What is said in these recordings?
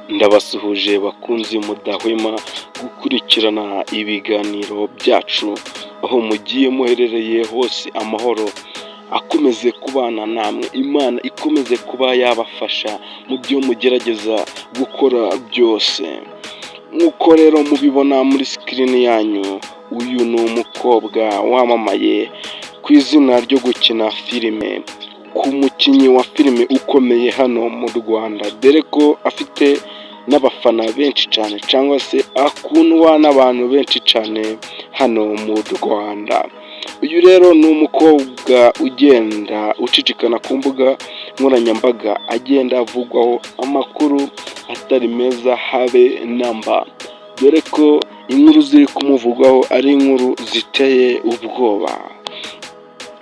Ndabasuhuje bakunzi mudahwema gukurikirana ibiganiro byacu, aho mugiye muherereye hose, amahoro akomeze kubana namwe, Imana ikomeze kuba yabafasha mu byo mugerageza gukora byose. Nk'uko rero mubibona muri screen yanyu, uyu ni umukobwa wamamaye ku izina ryo gukina filime, ku mukinnyi wa filime ukomeye hano mu Rwanda, dore ko afite n'abafana benshi cyane cyangwa se akundwa n'abantu benshi cyane hano mu Rwanda. Uyu rero ni umukobwa ugenda ucicikana ku mbuga nkoranyambaga, agenda avugwaho amakuru atari meza habe na mba, dore ko inkuru ziri kumuvugwaho ari inkuru ziteye ubwoba.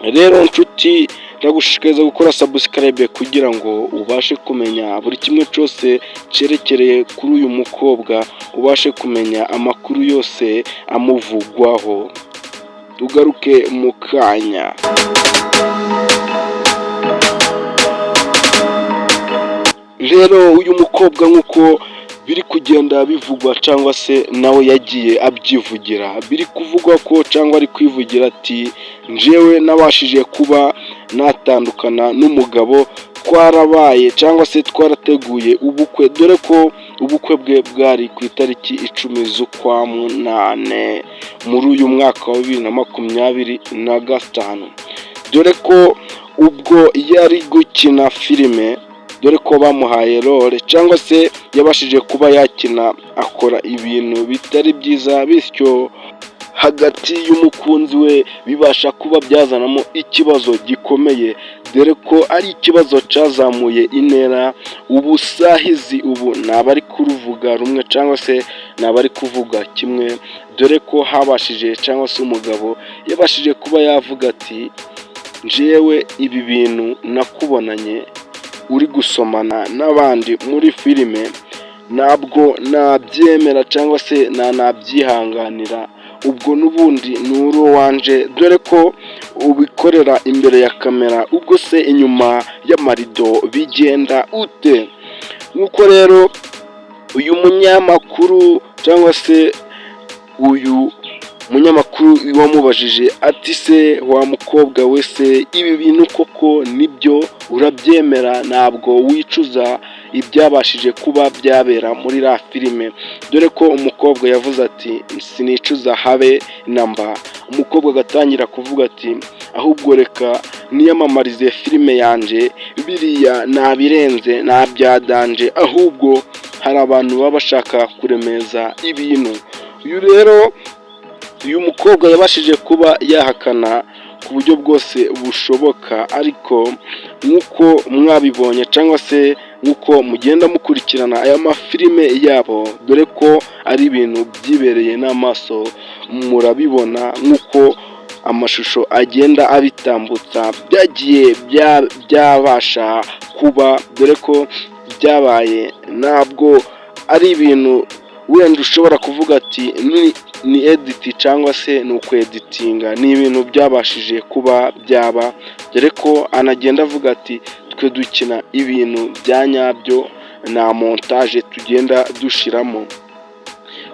Rero nshuti, ndagushishikariza gukora subscribe kugira ngo ubashe kumenya buri kimwe cyose cyerekereye kuri uyu mukobwa, ubashe kumenya amakuru yose amuvugwaho. Tugaruke mu kanya. Rero uyu mukobwa, nk'uko biri kugenda bivugwa cyangwa se nawe yagiye abyivugira, biri kuvugwa ko cyangwa ari kwivugira ati: "Njyewe nabashije kuba natandukana n'umugabo twarabaye cyangwa se twarateguye ubukwe", dore ko ubukwe bwe bwari ku itariki 10 z'ukwa munane muri uyu mwaka wa 2025, dore ko ubwo yari gukina filime, dore ko bamuhaye role cyangwa se yabashije kuba yakina, akora ibintu bitari byiza, bityo hagati y'umukunzi we bibasha kuba byazanamo ikibazo gikomeye, dore ko ari ikibazo cyazamuye intera. Ubusahizi ubu ni abari kuruvuga rumwe cyangwa se ni abari kuvuga kimwe, dore ko habashije cyangwa se umugabo yabashije kuba yavuga ati: "Njyewe ibi bintu nakubonanye uri gusomana n'abandi muri filime ntabwo nabyemera cyangwa se ntanabyihanganira, ubwo n'ubundi ni uwanje, dore ko ubikorera imbere ya kamera, ubwo se inyuma y'amarido bigenda ute?" Nk'uko rero uyu munyamakuru cyangwa se uyu munyamakuru wamubajije ati: "Se wa mukobwa we se, ibi bintu koko nibyo urabyemera, ntabwo wicuza ibyabashije kuba byabera muri iriya filime?" Dore ko umukobwa yavuze ati: "Sinicuza habe na mba." Umukobwa agatangira kuvuga ati: "Ahubwo reka niyamamarize filime yanjye, biriya nabirenze nabyadanje, ahubwo hari abantu baba bashaka kuremeza ibintu." Uyu rero, uyu mukobwa yabashije kuba yahakana ku buryo bwose bushoboka, ariko nk'uko mwabibonye cyangwa se nk'uko mugenda mukurikirana aya mafilime yabo, dore ko ari ibintu byibereye n'amaso murabibona nk'uko amashusho agenda abitambutsa, byagiye byabasha kuba, dore ko byabaye, ntabwo ari ibintu wenda ushobora kuvuga ati ni edit cyangwa se ni ukweditinga, ni ibintu byabashije kuba byaba, dore ko anagenda avuga ati: "Twe dukina ibintu bya nyabyo, nta montage tugenda dushiramo."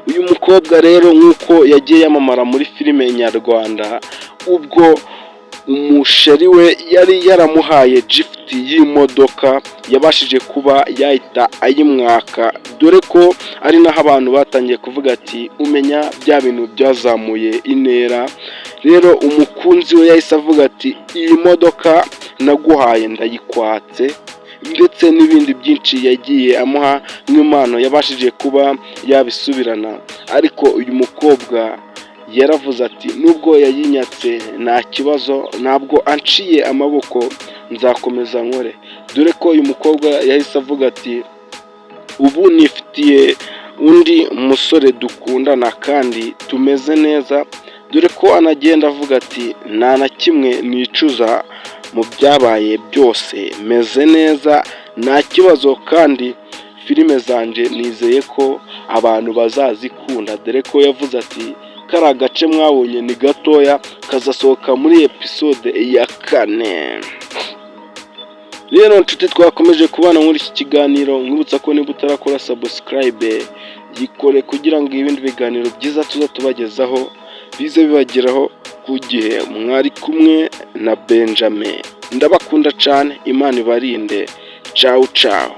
Uyu mukobwa rero, nk'uko yagiye yamamara muri filime nyarwanda, ubwo umusheri we yari yaramuhaye gift y'imodoka, yabashije kuba yahita ayimwaka, dore ko ari naho abantu batangiye kuvuga ati: "Umenya bya bintu byazamuye intera." Rero umukunzi we yahise avuga ati: "Iyi modoka naguhaye ndayikwatse", ndetse n'ibindi byinshi yagiye amuha nk'impano yabashije kuba yabisubirana. Ariko uyu mukobwa yaravuze ati: "Nubwo yayinyatse nta kibazo, ntabwo anciye amaboko, nzakomeza nkore", dore ko uyu mukobwa yahise avuga ati: "Ubu nifitiye undi musore dukundana kandi tumeze neza", dore ko anagenda avuga ati: "Nta na kimwe nicuza mu byabaye byose, meze neza, nta kibazo, kandi filime zanjye nizeye ko abantu bazazikunda", dore ko yavuze ati: "Kariya gace mwabonye ni gatoya, kazasohoka muri episode ya 4." Rero nshuti twakomeje kubana muri iki kiganiro, nkwibutsa ko niba utarakora subscribe, yikore kugira ngo ibindi biganiro byiza tuza tubagezaho bize bibageraho ku gihe. Mwari kumwe na Benjamin, ndabakunda cyane, Imana ibarinde. Ciao ciao.